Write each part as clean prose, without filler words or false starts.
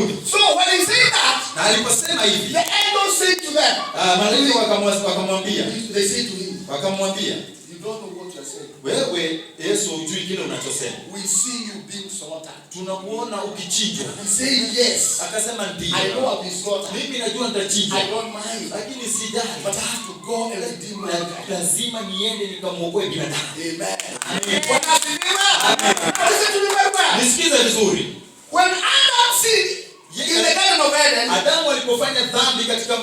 Mbinguni. So when he said that, Na aliposema hivi, the angels said to them, malaika wakamwambia, they said to him, wakamwambia, "You don't know what you are saying. "Wewe Yesu hujui kile unachosema. We see you being slaughtered." Tunakuona ukichinjwa." He said, "Yes. Akasema, I know "Ndio. I've been slaughtered. Mimi najua nitachinjwa, I don't mind. Lakini sijali. But I have to go and redeem mankind." Lazima niende nikamwokoe binadamu." Amen. Bwana asifiwe. Listen to me very well. Nisikize vizuri. When Adam sinned in the Garden of Eden, Adamu alipofanya dhambi katika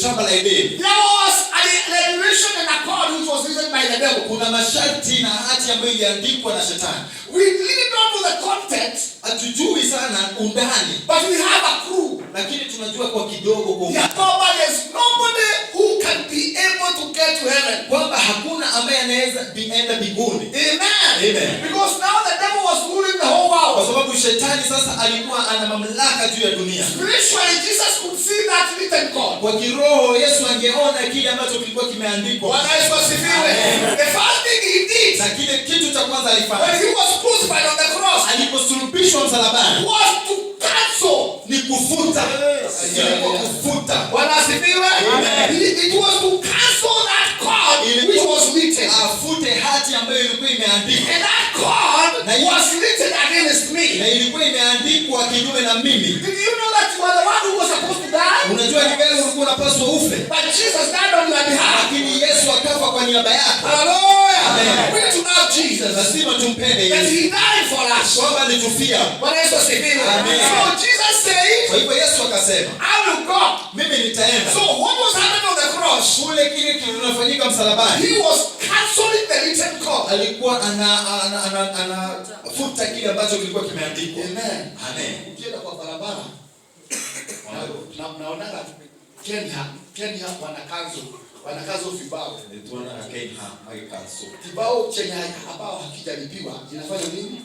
shamba la Edeni, there was a regulation and a code which was written by the devil. Kuna masharti na hati ambayo iliandikwa na shetani. We really don't know the content, Hatujui sana undani, but we have a clue. Lakini tunajua kwa kidogo kwa Ya undani kwamba there's nobody who can be able to get to heaven. Kwamba hakuna ambaye anaweza enda mbinguni. Amen. Amen. Because now the devil was ruling the whole Kwa world. Sababu shetani sasa alikuwa ana mamlaka juu ya dunia. Spiritually, Jesus could see that written code. Kwa kiroho Yesu angeona kile ambacho kilikuwa kimeandikwa. Bwana Yesu asifiwe. Amen. The first thing he did Na kile kitu cha kwanza alifanya when he was crucified on the cross aliposulubishwa msalabani was to cancel. Ni kufuta. Ilikuwa kufuta. Bwana asifiwe. Amen. It was to cancel that code which was written. Afute hati ambayo ilikuwa imeandikwa. And that code was written against me. Na ilikuwa imeandikwa kinyume na mimi. Did you know that you are the one who was supposed to die? Unajua ni wewe ulikuwa unapaswa ufe, But Jesus died on your behalf. Lakini Yesu akafa kwa niaba yako. Hallelujah. Amen. We need to love Jesus. Lazima tumpende That Yesu, he died for us. kwamba alitufia. Bwana Yesu asifiwe. Amen. So Jesus said, Kwa hivyo Yesu akasema, "I will go." "Mimi nitaenda." So what was happening on the cross? Kule kile kinafanyika msalabani, He was canceling the written code. Alikuwa anafuta kile ambacho kilikuwa kimeandikwa. Amen. Amen. Ukienda kwa barabara naonaga Kenya wana cancel vibao. Tuona Kenya magicancel. Kibao chenye ambao hakijalipiwa inafanya nini?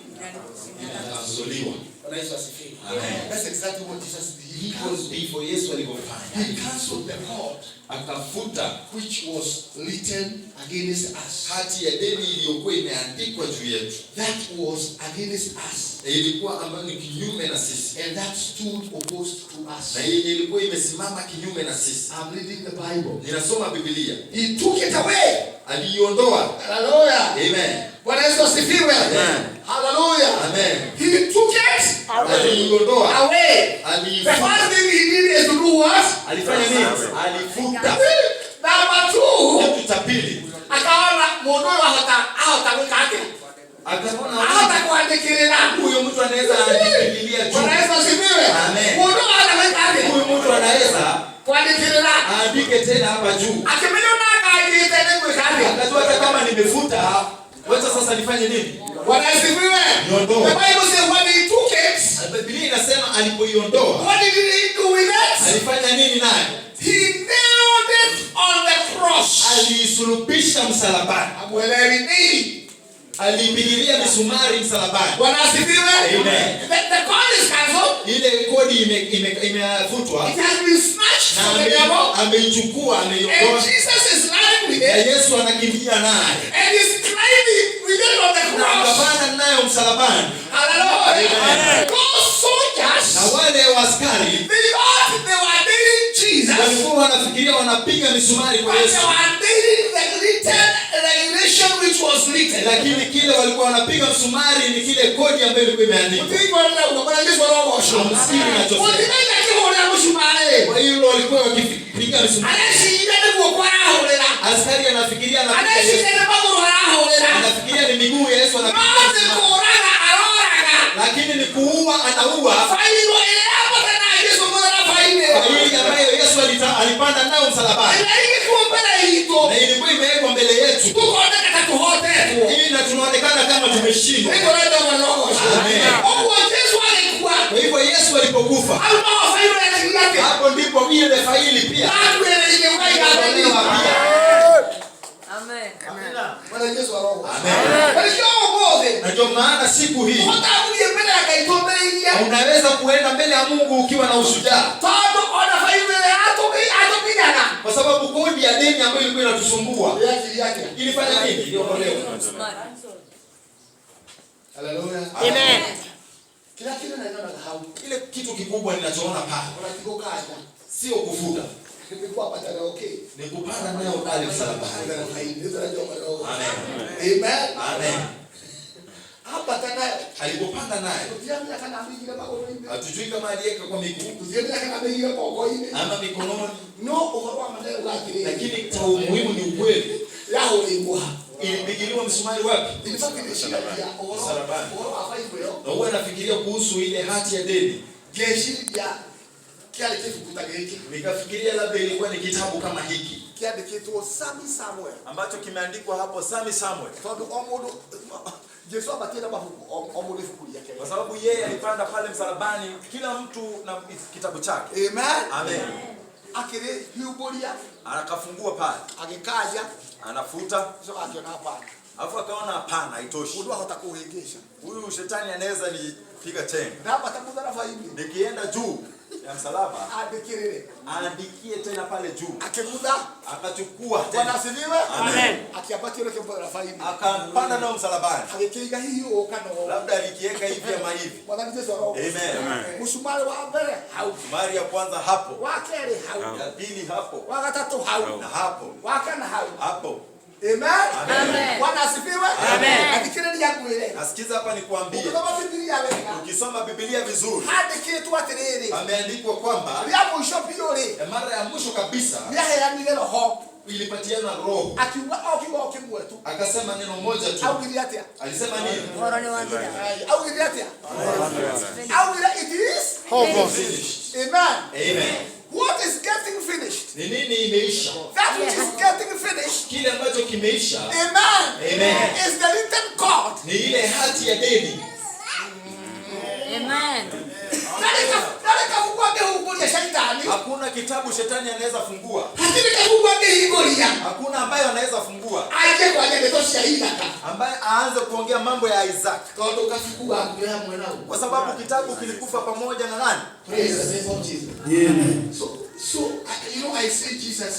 Inacanceliwa. Bwana Yesu asifiwe. Amen. That's exactly what Jesus did. He Hivyo cancelled. ndivyo Yesu alivyofanya. He cancelled the code Akafuta which was written against us. Hati ya deni iliyokuwa imeandikwa juu yetu. That was against us. Na ilikuwa ambayo ni kinyume na sisi. And that stood opposed to us. Na yenye ilikuwa imesimama kinyume na sisi. I'm reading the Bible. Ninasoma Biblia. He took it away. Aliiondoa. Hallelujah. Amen. Bwana Yesu asifiwe. Amen. Hallelujah. Amen. He took it Aliiondoa. away. The Aliifuta. first thing he did is to do what? Alifanya nini? Alifuta. Number two, Kitu cha pili, akaona mundu uyu ahota gwika atia? Akaona Ahota kwandikirira. Huyo mtu anaweza andikililia juu. Bwana Yesu asifiwe. Amen. Mundu uyu ahota gwika atia? Huyu mtu anaweza Kwandikirira. Aandike tena hapa juu. Akimenya unakangite ni gwika atia? Akajua hata kama nimefuta, wacha sasa nifanye nini? Bwana asifiwe. Niondoe. The Bible says when he took it, Biblia inasema alipoiondoa, what did he do with it? Alifanya nini nayo? He nailed it on the cross. Aliisulubisha msalabani. Hamuelewi nini? Alipigilia misumari msalabani. Bwana asifiwe. Amen. The code is cancelled. Ile kodi imefutwa It has been snatched na from the devil. Ameichukua, And ameiondoa. Jesus is running with Na it. Yesu anakimbia naye. And he's climbing with it on the Na cross. akapanda nayo msalabani. Hallelujah. Amen. Those soldiers, Na wale askari they thought they were nailing Jesus. Walikuwa wanafikiria wanapiga misumari kwa But Yesu, they were nailing the written regulation which was written. Lakini kile walikuwa wanapiga msumari ni kile kodi ambayo ilikuwa imeandikwa. Hamsikii ninachosema. Kwa hiyo walikuwa wakipiga misumari. Askari anafikiria anapiga Yesu. Anafikiria ni miguu ya Yesu anapiga misumari. Lakini ni kuua anaua. Faili ambayo Yesu alipanda nayo msalabani. Na ilikuwa imewekwa mbele yetu. Ili na tunaonekana kama tumeshindwa. Amen. Kwa hivyo Yesu alipokufa, hapo ndipo ile faili pia ilitolewa pia. Amen. Amen. Na ndio maana siku hii unaweza kuenda mbele ya Mungu ukiwa na ushujaa, kwa sababu kodi ya deni ambayo ilikuwa inatusumbua ilifanya nini? Iliondolewa. Hallelujah. Amen. Kĩrĩa kĩnene nyonaga hau, Kile kitu kikubwa ninachoona pale ona ti gũkanja, sio kufuta, nĩ kwambata nayo kĩ? Ni kupanda nayo pale msalabani. Mũtharaba-inĩ, ũtarajua roho. Amen. Amen. Amen. Ambata nayo. Alipopanda nayo, Tũtiramenya kana amĩigire magũrũ-inĩ. Hatujui kama aliweka kwa miguu Tũtiramenya kana amĩigire moko-inĩ. Ama mikononi, No ũhoro wa ma nĩ uga atĩrĩrĩ, lakini cha umuhimu ni ukweli. Yahũrĩirwo ha? Ilipigiliwa msumari wapi? In fact, ndĩciragia ũhoro Msalabani. ũhoro wa Bible ĩyo. Na huwa nafikiria kuhusu ile hati ya deni. Ngeciria kĩarĩ kĩbuku ta gĩkĩ. Nikafikiria labda ilikuwa ni kitabu kama hiki Kĩandĩkĩtwo Sami Samuel. Ambacho kimeandikwa hapo Sami Samuel. Tondũ o mũndũ Jesu ambatire na mabuku o mũndũ ibuku rĩake. Kwa sababu yeye alipanda pale msalabani, kila mtu na kitabu chake. Amen. Amen. Akĩrĩhumbũria, Akafungua pale, agĩkanja, anafuta, acoka akĩona hapana. Alafu akaona hapana, haitoshi. Mũndũ ahota kũhĩngĩca. Huyu shetani anaweza nipiga chenga. Ndambata mũtharaba-inĩ. Nikienda juu ya msalaba, Andĩkĩrĩre. Aandikie tena pale juu. Akĩgutha. Akachukua Bwana tena. asifiwe. Amen. Akiambatia ũrĩa mũtharaba-inĩ. Akapanda nao msalabani. Agĩkĩiga hihi ũũ kana ũũ. Labda alikiweka hivi ama hivi. Mwathani Jesu arogoca. Amen. Mũcumarĩ wa mbere hau. Msumari ya kwanza hapo. Wa kerĩ hau. Ya pili hapo. Wa gatatũ hau. Na hapo. Wa kana hau. Hapo. Amen. Amen. Bwana asifiwe. Amen. Athikĩrĩria ngwĩre. Nasikiza hapa nikuambie. Ũkĩthoma Biblia wega. Ukisoma Biblia vizuri. Handĩkĩtwo atĩrĩrĩ. Ameandikwa kwamba Rĩa mũico biũ rĩ. ya mara ya mwisho kabisa Nĩaheanire roho. Ilipatiana roho. Akiuga o kiugo o kĩmwe tu. Akasema neno moja tu. Augire atĩa? Alisema nini? Ũhoro nĩ wathira. Augire atĩa? Augire it is finished. Amen. Amen. What is getting finished? Ni nini imeisha? That which is getting finished. Kile ambacho kimeisha. Amen. Amen. Is the written code. Ni ile hati ya deni. Amen. Nani kafungua ngehunguria shaitani? Hakuna kitabu shetani anaweza fungua. Hatirĩ kabuku angĩhingũria. Hakuna ambaye anaweza fungua. Anjie kwaria ndeto cia Isaka. Ambaye aanze kuongea mambo ya Isaac. Tondũ kabuku gakuire hamwe nao. Kwa sababu kitabu kilikufa pamoja na nani? Praise the name of Jesus. Amen. So I see Jesus.